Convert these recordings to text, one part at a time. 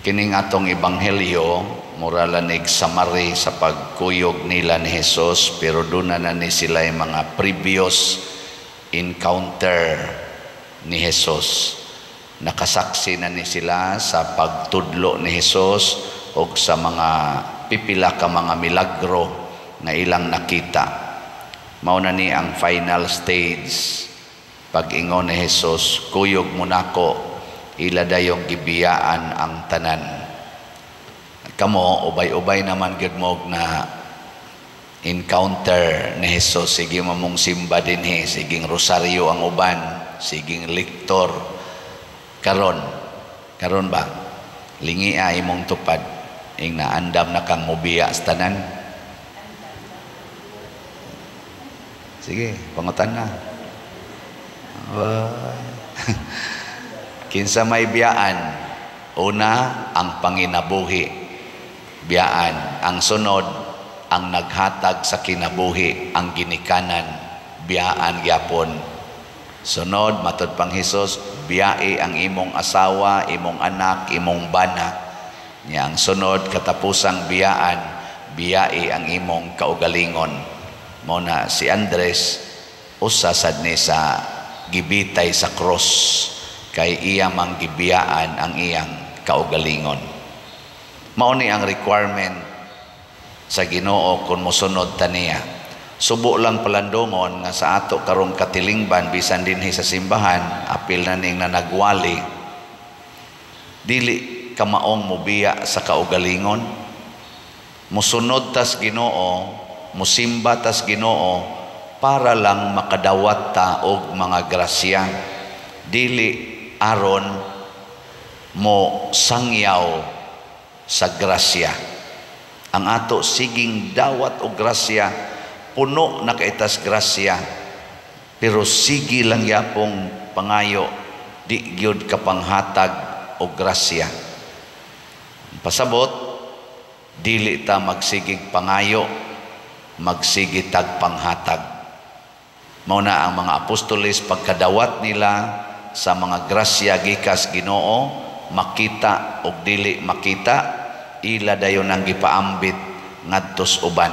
Kining atong ebanghelyo mura lanig summary sa pagkuyog nila ni Jesus, pero duna na ni sila yung mga previous encounter ni Jesus. Nakasaksi na ni sila sa pagtudlo ni Jesus o sa mga pipila ka mga milagro nga ilang nakita. Mao na ni ang final stage. Pag-ingon ni Jesus, "Kuyog mo nako," ila dayong gibiyaan ang tanan. Kamo, ubay-ubay naman gyud mo na encounter ni Jesus. Sige mamong simba dinhi, siging rosaryo ang uban, siging lektor. Karon, karon ba? Lingi imong tupad ing naandam na kang mubiya sa tanan. Sige, pangutan na. Kinsa may biyaan? Una, ang panginabuhi. Biyaan. Ang sunod, ang naghatag sa kinabuhi, ang ginikanan. Biyaan gyapon. Sunod, matud pang Hesus, biyai ang imong asawa, imong anak, imong bana. Nya ang sunod, katapusang biyaan, biyai ang imong kaugalingon. Mao na si Andres, usa sad ni sa gibitay sa cross kay iya mang gibiyaan ang iyang kaugalingon. Mao ni ang requirement sa Ginoo kung mosunod ta niya. Subo lang palandungon nga sa ato karong katilingban, bisan dinhi sa simbahan, apil na ning nanagwali, dili kamaong mobiya sa kaugalingon. Musunod tas Ginoo, musimba tas Ginoo para lang makadawat ta og mga grasya, dili aron mo sangyaw sa grasya. Ang ato siging dawat og grasya, puno na kaitas grasya, pero sige lang yapong pangayo, di gyud kapanghatag og grasya. Pasabot, dili ta magsigig pangayo, magsige tag panghatag. Mao na ang mga apostoles, pagkadawat nila sa mga grasya gikas Ginoo, makita og dili makita, ila dayon ang gipaambit ngadtos uban.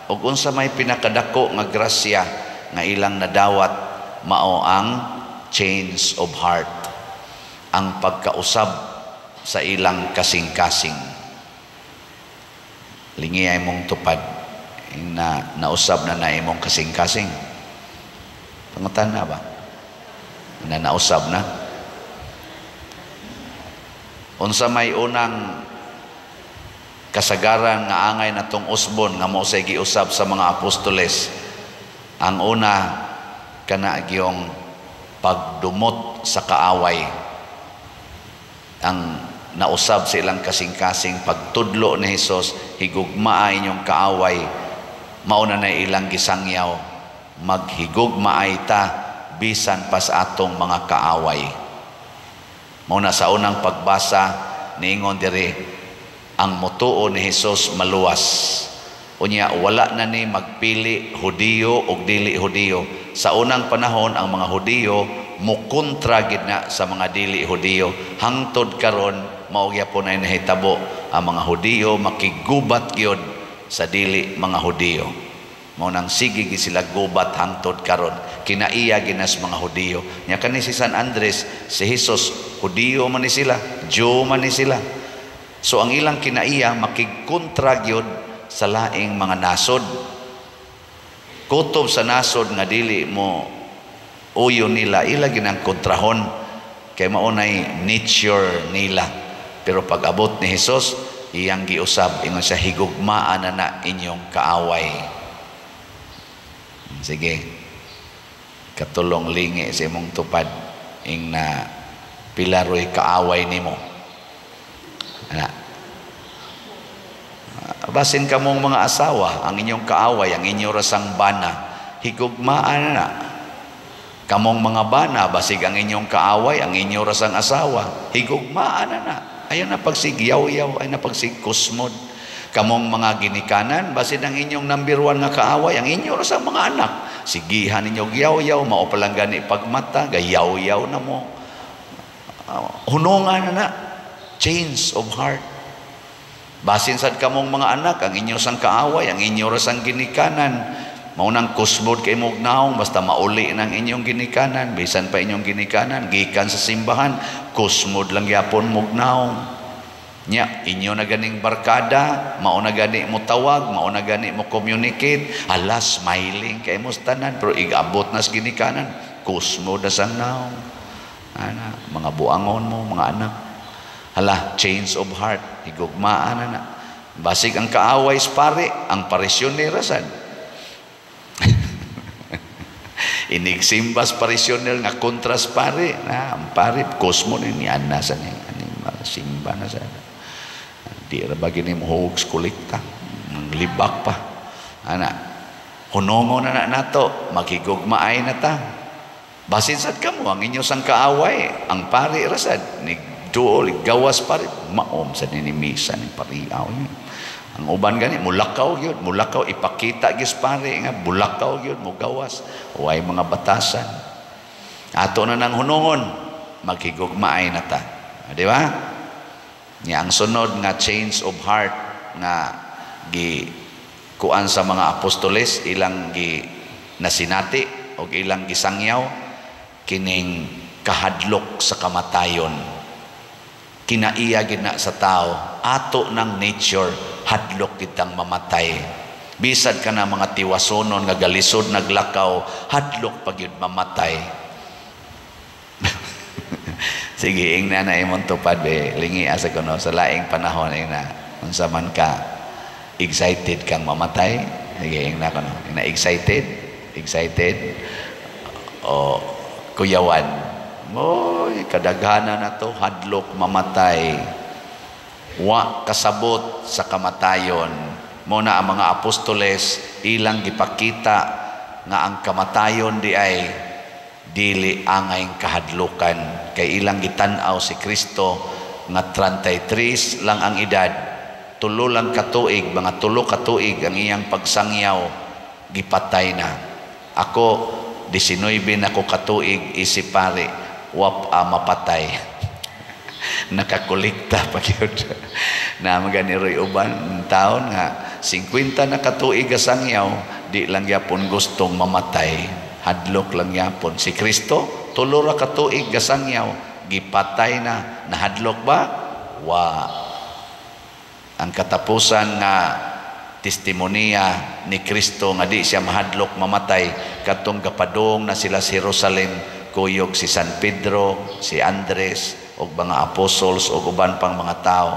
Ug unsa may pinakadako nga grasya nga ilang nadawat? Mao ang change of heart, ang pagkausab sa ilang kasing-kasing. Lingi ay mong tupad na nausab na na imong kasing-kasing. Pangutan na ba na nausab na? Unsa may unang kasagaran nga angay natong usbon nga mao say giusab sa mga apostoles? Ang una, kana gyong pagdumot sa kaaway. Ang nausab sa ilang kasing-kasing pagtudlo ni Hesus, "Higugmaa inyong kaaway," mao na na ilang gisangyaw, maghigugmaay ta bisan pas atong mga kaaway. Mao na sa unang pagbasa niingon diri, ang mutuo ni Hesus maluwas. Unya wala na ni magpili Hudiyo og dili Hudiyo. Sa unang panahon, ang mga Hudiyo mukontra gid na sa mga dili Hudiyo. Hangtod karon, mao gyapon ay nahitabo, ang mga Hudiyo makigubat gyud sa dili mga Hudiyo. Mao nang sige gid sila gubat hangtod karon. Kinaiya ginas mga Hudiyo. Nya kani si San Andres, si Jesus, Hudiyo man ni sila, Jew man ni sila. So ang ilang kinaiya, makigkontra gyud sa laing mga nasod. Kutob sa nasod nga dili mo uyo nila, ila ginang kontrahon kay maunay nature nila. Pero pag abot ni Hesus, iyang giusab, ingon siya, "Higugmaan na na inyong kaaway." Sige. Katulong lingi sa imong tupad ing na pilaroy kaaway nimo. Ana. Basin kamong mga asawa, ang inyong kaaway, ang inyong rasang bana, higugmaan na. Kamong mga bana, basig ang inyong kaaway, ang inyong rasang asawa, higugmaan na na. Ayaw na pagsigyaw-yaw, ayaw na pagsigkusmod. Kamong mga ginikanan, basin ang inyong number one nga kaaway, ang inyong rasang mga anak. Sigihan ninyo yaw-yaw, mao palang gani pagmata, gayaw-yaw na mo. Hunungan na na. Change of heart. Basin sad kamong mga anak, ang inyo sang kaaway, ang inyo ra sang ginikanan. Mao nang kusmod kay mog naong basta mauli ng inyong ginikanan, bisan pa inyong ginikanan gikan sa simbahan, kusmod lang gyapon mog naong. Nya, inyo na ganing barkada, mao na gani mo tawag, mao na gani mo communicate, ala, smiling kay mo tanan, pero igabot na sa ginikanan, kusmod na sang naong. Ana, mga buangon mo, mga anak. Hala, change of heart, higugmaan na na. Basig ang kaaway sa pare, ang parisyoner sad. Inigsimbas parisyoner nga kontras pare, na ang pare kusmo ni ana sa ni simba na sa. Di ra ba gini mo hugs kolekta, libak pa. Ana, hunongo na na nato, maghigugmaay na ta. Basin sad kamo ang inyo sang kaaway, ang pare ra sad ni duol gawas pare, maom sa ninimisa ni pariaw yun. Ang uban gani mulakaw gyud, mulakaw ipakita gyud pare nga bulakaw gyud mo gawas, way mga batasan. Ato na nang hunongon, maghigugmaay na ta. Di ba? Nya ang sunod nga change of heart nga gi kuan sa mga apostoles, ilang gi nasinati og ilang gisangyaw kining kahadlok sa kamatayon. Kinaiya gid na sa tao, ato ng nature hadlok kitang mamatay. Bisad ka na mga tiwasonon nga galisod naglakaw, hadlok pag yun mamatay. Sige, ingna na imong tupad be, lingi asa kuno sa laing panahon ingna unsa man ka excited kang mamatay. Sige, ingna kuno, ingna excited, excited o kuyawan. Oy, kadaghanan na to hadlok mamatay. Wa kasabot sa kamatayon. Mo na ang mga apostoles ilang gipakita nga ang kamatayon di ay dili angay kahadlukan, kay ilang gitan-aw si Kristo nga 33 lang ang edad, 3 lang katuig, mga 3 katuig ang iyang pagsangyaw, gipatay na. Ako 19 na ko katuig isip pare, wap mapatay. Nakakolekta pa gyud. Na magani roy uban taon nga 50 na katuig sangyaw, di lang gyapon gustong mamatay. Hadlok lang gyapon. Si Kristo 3 ra katuig gasangyaw, gipatay na. Nahadlok ba? Wa. Ang katapusan nga testimonya ni Kristo nga di siya mahadlok mamatay, katong gapadong na sila sa Jerusalem, kuyog si San Pedro, si Andres, og mga apostles og uban pang mga tao.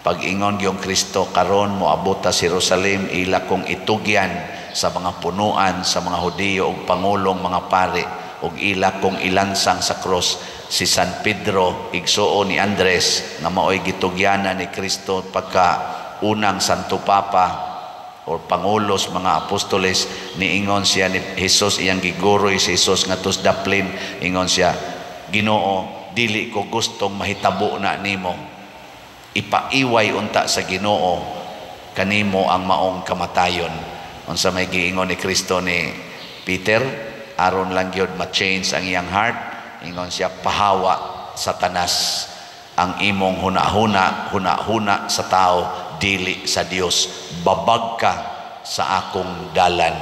Pag-ingon yung Kristo, karon moabot ta sa Jerusalem, ila kong itugyan sa mga punuan sa mga Hudiyo og pangulong mga pare, og ila kong ilansang sa cross. Si San Pedro igsuon ni Andres nga maoy gitugyanan ni Kristo pagka unang Santo Papa or pangulos mga apostoles. Niingon siya ni Jesus, iyang giguroy si Jesus ngadto sa daplin, ingon siya, Ginoo, dili ko gustong mahitabo na nimo, ipaiway unta sa Ginoo kanimo ang maong kamatayon. Unsa may giingon ni Kristo ni Peter, aron lang gyud ma-change ang iyang heart, ingon siya, pahawa Satanas ang imong hunahuna, hunahuna sa tao, dili sa Dios, babag ka sa akong dalan.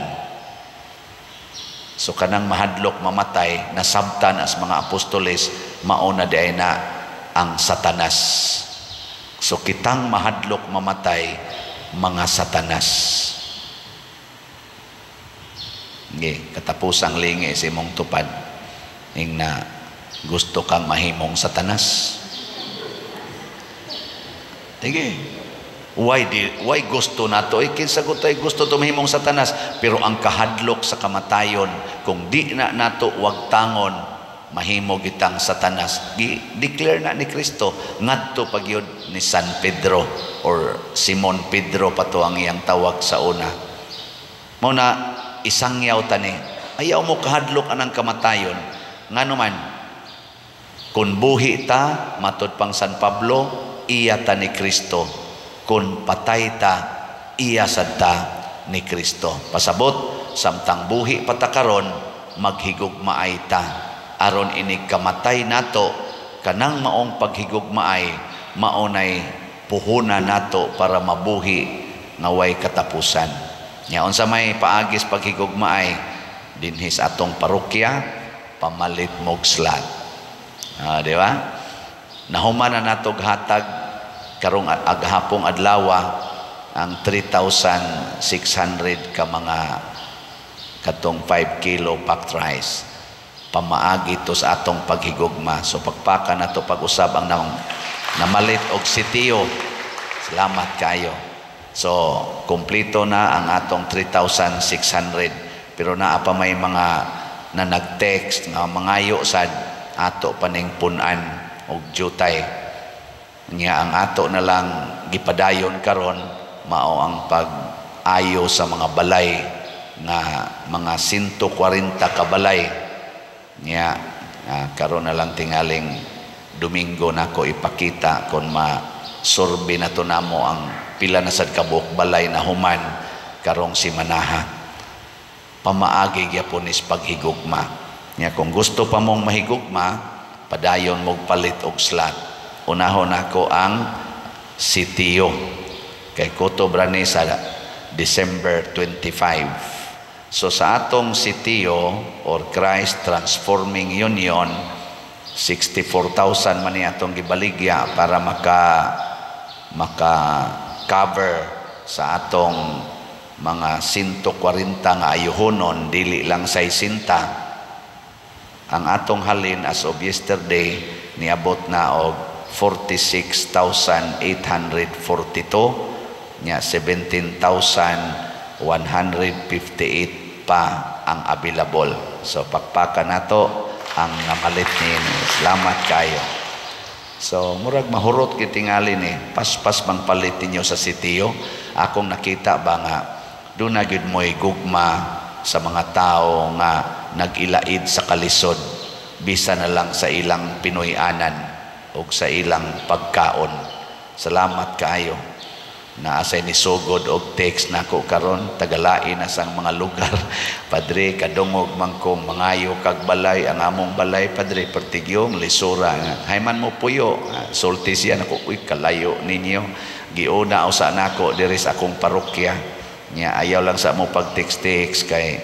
So kanang mahadlok mamatay, nasabtan as mga apostoles, mauna di na ang Satanas. So kitang mahadlok mamatay, mga Satanas. Nge, katapusang lingi si imong tupad, ing na gusto kang mahimong Satanas. Sige. Why gusto nato? Eh, kinsa ko tayo gusto tumahimong Satanas? Pero ang kahadlok sa kamatayon, kung di na nato wagtangon, mahimo gitang Satanas. Gi-declare na ni Kristo ngadto pagyud ni San Pedro or Simon Pedro pa to ang iyang tawag sa una. Mao na isangyaw tani. Ayaw mo kahadlok anang kamatayon. Ngano man, kung buhi ta, matud pang San Pablo, iya ta ni Kristo. Kung patay ta, iya sad ta ni Kristo. Pasabot, samtang buhi patakaron, maghigugmaay ta. Aron inig kamatay nato, kanang maong paghigugmaay, Maunay puhunan nato para mabuhi nga way katapusan. Nya unsa may paagis paghigugma ay dinhi sa atong parokya, pamalit mog slot. Ah, di ba? Nahuman na natog hatag karong aghapong adlaw ang 3,600 ka mga katong 5 kilo packed rice. Pamaagi to sa atong paghigugma. So pakpaka nato pag-usab ang namalit og sitiyo. Salamat kayo. So kompleto na ang atong 3,600, pero naa pa may mga na nag-text nga mangayo sad, ato paning punan og jutay. Nya ang ato na lang gipadayon karon mao ang pag-ayo sa mga balay nga mga 140 ka balay. Nya karon na lang tingaling Domingo nako ipakita kon ma-survey na to namo ang pila na sad kabuok balay na human karong simanaha. Pamaagi gyapon is paghigugma. Nya kung gusto pa mong mahigugma, padayon mog palit og slot. Unahon nako ang sitiyo kay kutob ra ni sa December 25. So sa atong sitiyo or Christ Transforming Union, 64,000 man ni atong gibaligya para maka cover sa atong mga 140 nga ayuhonon, dili lang 60. Ang atong halin as of yesterday niabot na og 46,842. Nya 17,158 pa ang available. So pakpakan nato ang namalit ni. Salamat kayo. So murag mahurot kitingali ni paspas bang palit ninyo sa sitiyo. Akong nakita ba nga doon na gyud mo'y gugma sa mga tao nga nag-ilaid sa kalisod, bisa na lang sa ilang Pinoy-anan o sa ilang pagkaon. Salamat kaayo. Naasay ni sugod og text nako karon, tagalain na sang mga lugar. "Padre, kadungog man kong mangayo kag balay, ang among balay, padre, pertigyong lisura." Hayman mo puyo. Sulti siya nako, "Uy, kalayo ninyo." Giuna usa nako diri sa akong parokya. Nya ayaw lang sa mo pag text-text kay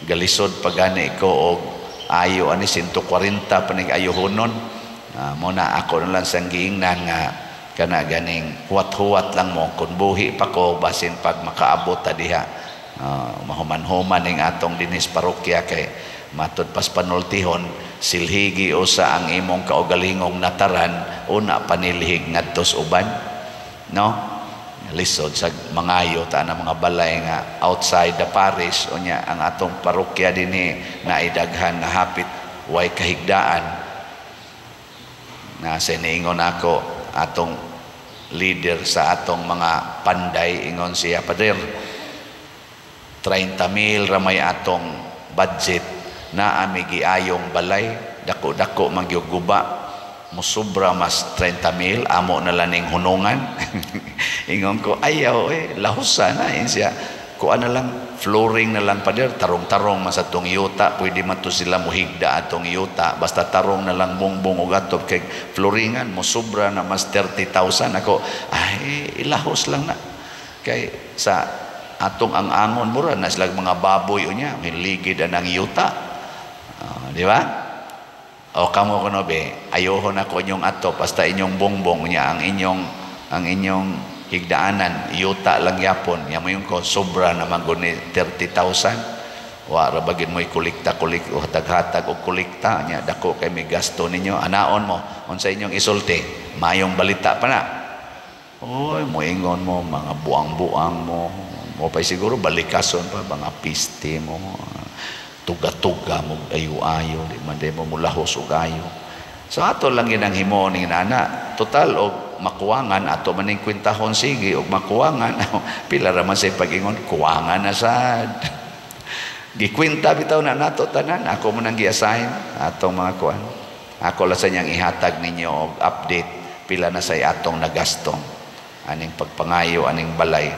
galisod pagani ko og ayo ani 140 panig ayohonon. Mo na ako na lang sang giingnan nga kana ganing huwat-huwat lang mo kung buhi pa ko, basin pag makaabot ta diha. Mahuman-human ning atong dinis parokya kay matud pas panultihon, silhigi usa ang imong kaugalingong nataran, una panilhig ngadtos uban, no? Lisod sa mangayo ta na mga balay nga outside the parish. Unya ang atong parokya dinhi naidaghan nga hapit way kahigdaan. Na sa niingon ako atong leader sa atong mga panday, ingon siya, "Pader, 30 mil ramay atong budget na ami giayong balay, dako-dako magyuguba, musubra mas 30 mil, amo na lang ning hunungan." Ingon ko, "Ayaw eh, lahusa na." In siya, "Kuha na lang, flooring na lang, pader, tarong-tarong man sa atong yuta, pwede man to sila muhigda atong yuta, basta tarong na lang bongbong og atop kay flooringan, musubra na mas 30,000." Ako, "Ay, ilahos lang na." Kay sa atong ang-angon, mura na sila mga baboy, unya may ligid ang yuta. Di ba? O kamo kuno be, ayohon ako inyong atop, basta inyong bongbong niya ang inyong higdaanan, yuta lang yapon. Ya mo yung ko sobra naman guni 30,000. Wa ra bagin mo'y kolekta kolik o hatag-hatag og kolekta nya dako kay may gasto ninyo. Anaon mo unsa inyong isulti? Mayong balita pa na. Oy, moingon mo mga buang-buang mo. Mo pa siguro balikason pa, mga piste mo. Tuga-tuga mo ayo-ayo, di man di mo mulahos og ayo. So ato lang yun ang himo ni nana. Total og makuwangan ato maning kwentahon, sige og makuwangan pila ra man say pag-ingon, kuwangan na sad. Gikwenta bitaw na nato tanan, ako mo nang gi-assign atong mga kuan. Ako lang sa niyang ihatag ninyo og update pila na say atong nagastong aning pagpangayo aning balay.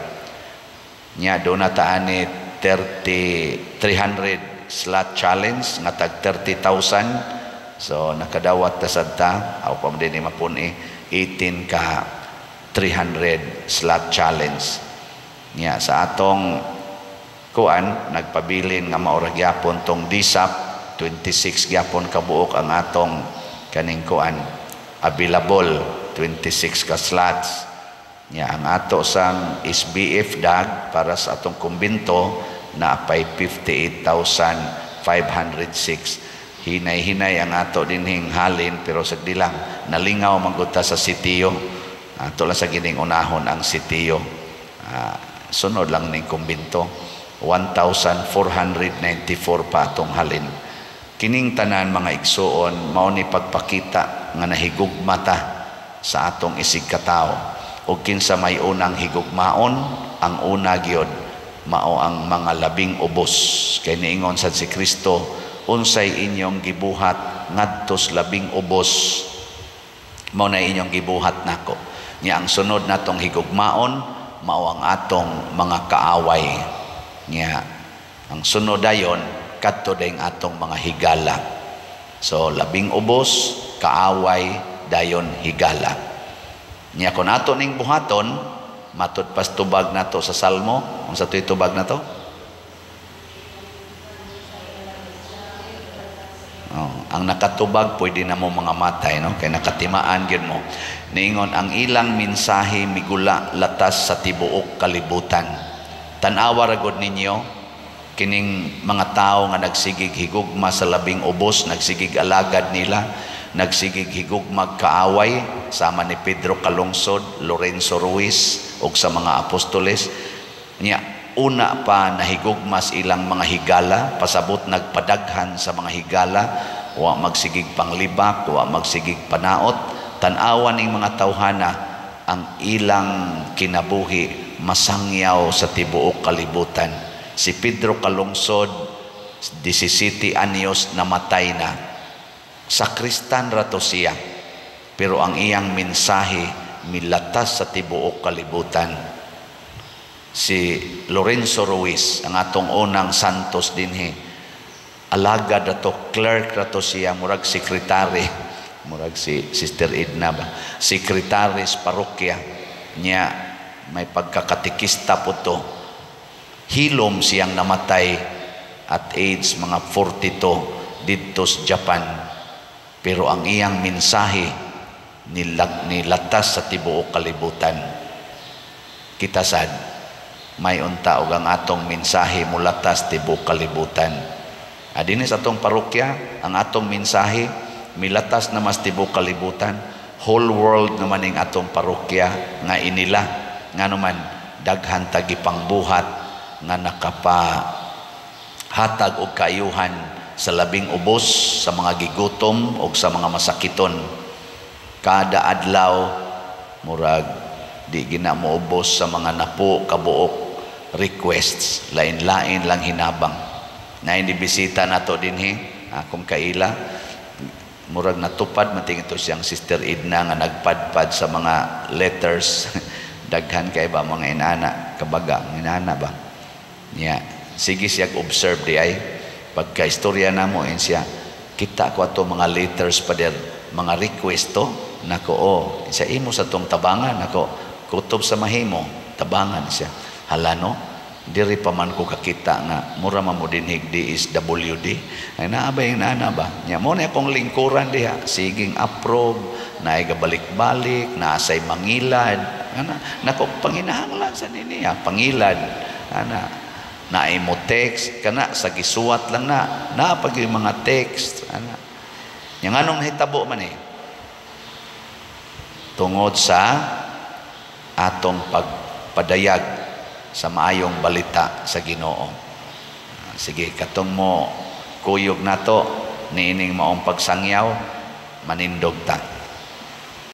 Nya do na ta ani 30 300 slot challenge nga tag 30,000. So nakadawat ta sad ta aw pa man din mapun-i. 18 ka 300 slot challenge. Nya sa atong kuan, nagpabilin nga maura gyapon tong DSAP, 26 gyapon kabuok ang atong kaning kuan available, 26 ka slots. Nya ang ato sang SBF dag para sa atong kumbinto naapay 58,506. Hinay-hinay ang ato dinhing halin, pero sagdi lang, nalingaw man gud ta sa sitiyo. Ato lang sa gining unahon ang sitiyo, sunod lang ning kumbinto. 1,494 pa atong halin. Kining tanan, mga igsuon, mao ni pagpakita nga nahigugma ta sa atong isig katawo. Ug kinsa may unang higugmaon? Ang una gyud mao ang mga labing ubos, kay niingon sad si Kristo, "Unsay inyong gibuhat ngadtos labing ubos, mao na inyong gibuhat nako." Nya ang sunod natong higugmaon mao ang atong mga kaaway. Nya ang sunod dayon, kadto dayong atong mga higala. So labing ubos, kaaway, dayon higala. Nya kun ato ning buhaton, matud pas tubag nato sa Salmo, unsa to'y tubag nato? Oh, ang nakatubag pwede na mo mga matay, no, kay nakatimaan gyud mo. Niingon ang ilang mensahe migula latas sa tibuok kalibutan. Tan-awa ra gud ninyo kining mga tawo nga nagsigig higugma sa labing ubos, nagsigig alagad nila, nagsigig higugmag kaaway, sama ni Pedro Calungsod, Lorenzo Ruiz ug sa mga apostoles. Nya una pa nahigugmas ilang mga higala, pasabot nagpadaghan sa mga higala, wa magsigig panglibak, wa magsigig panaot. Tan-awa ning mga tawhana, ang ilang kinabuhi masangyaw sa tibuok kalibutan. Si Pedro Calungsod, 17 anyos namatay na. Sakristan ra to siya, pero ang iyang mensahe milatas sa tibuok kalibutan. Si Lorenzo Ruiz, ang atong unang santos dinhi, alagad ato, clerk rato siya, murag sekretary, murag si Sister Edna ba, sekretary sa parokya niya, may pagkakatikista po to. Hilom siyang namatay at age mga 42 didto sa Japan, pero ang iyang mensahe nilatas sa tibuok kalibutan. Kita sad may unta og ang atong mensahe mulatas tibuok kalibutan. Adini sa atong parokya, ang atong mensahe milatas na mas tibuok kalibutan. Whole world naman ning atong parokya nga inila, ngano man daghan ta gipangbuhat nga nakapa hatag og kaayuhan sa labing ubos, sa mga gigutom og sa mga masakiton. Kada adlaw murag di gina moubos sa mga napo kabuok requests, lain-lain lang hinabang. Na hindi bisita nato dinhi, akong kaila, murag natupad man tingin to siyang Sister Edna nga nagpadpad sa mga letters. Daghan kay ba mga inana, kabaga inana ba niya. Sige siya observe di ay pagka istorya namo, in siya, "Kita ko ato mga letters, pader, mga request to." Nako, "Oh, sa imo sa tong tabangan nako, kutob sa mahimo tabangan siya." Hala no, diri pa man ko kakita nga mura man mo dinhig DSWD ay naa ba yung nana ba nya. Mo na akong lingkuran diha, siging approve, naay gabalik-balik, naasay mangilad ana. Nako, panginahanglan sa niya pangilad ana, naay mo text kana sa gisuwat lang na naa pag yung mga text ana nya. Nganong nahitabo man eh? Tungod sa atong pagpadayag sa maayong balita sa Ginoo. Sige, katong mo kuyog nato niining maong pagsangyaw, manindog ta.